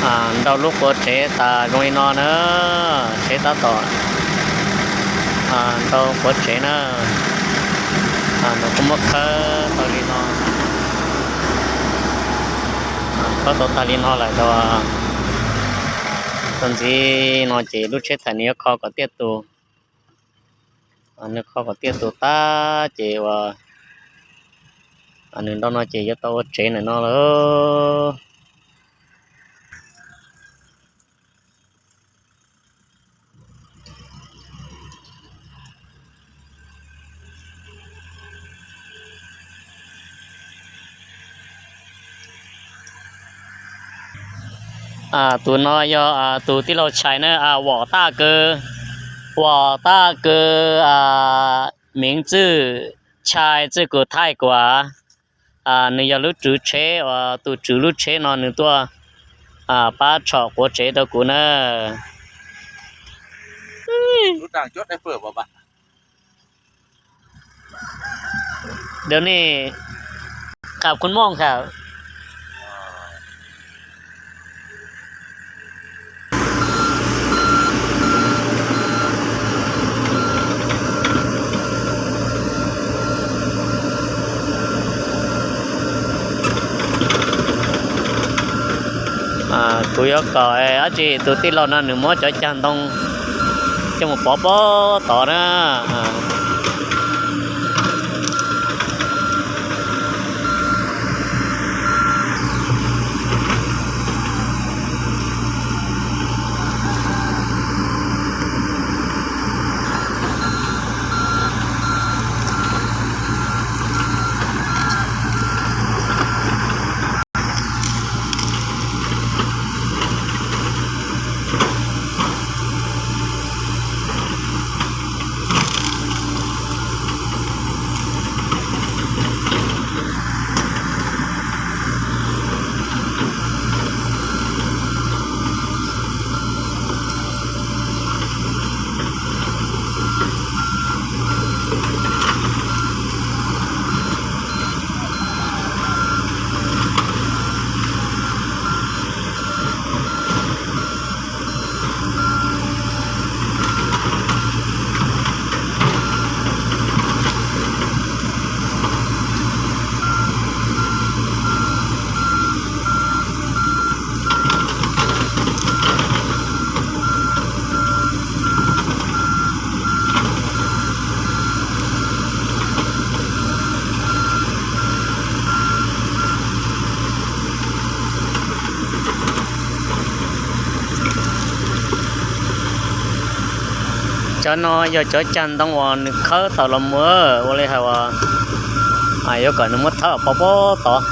Nrau lub quav tsev tas zoo li no na, tsev tab tom nrau quav tsev na, nws kuj muab khawb tau li no, khawb tau tag li no lawm. Tau ntxiv no ces lub tsheb thais nws yuav kho kom tiaj tus, nws kho kom tiaj tus tag ces uas nws nrau no ces yuav tau ua tsev ntawm no lawm. Tus no yog tus tij laug Chais na, Vam Taj Kws, Vam Taj Kws, Miv Txwj Chais Txwj Kws Thaij Kuam. Nws yog lub tswv tsheb uas tus tswv lub tsheb no nws tuaj pab tshom quav tsev rau kuv na. Dewni qab khun mooj khaw. Kuv yuav kom dab tsi tus tij laug no nws muab cov cag ntoo coj mus pov pob tod na. Cov no yog cov cag ntoo uas nws khawb tau los mus, ua li hais uas yuav kom nws muab thawb pov pob tod.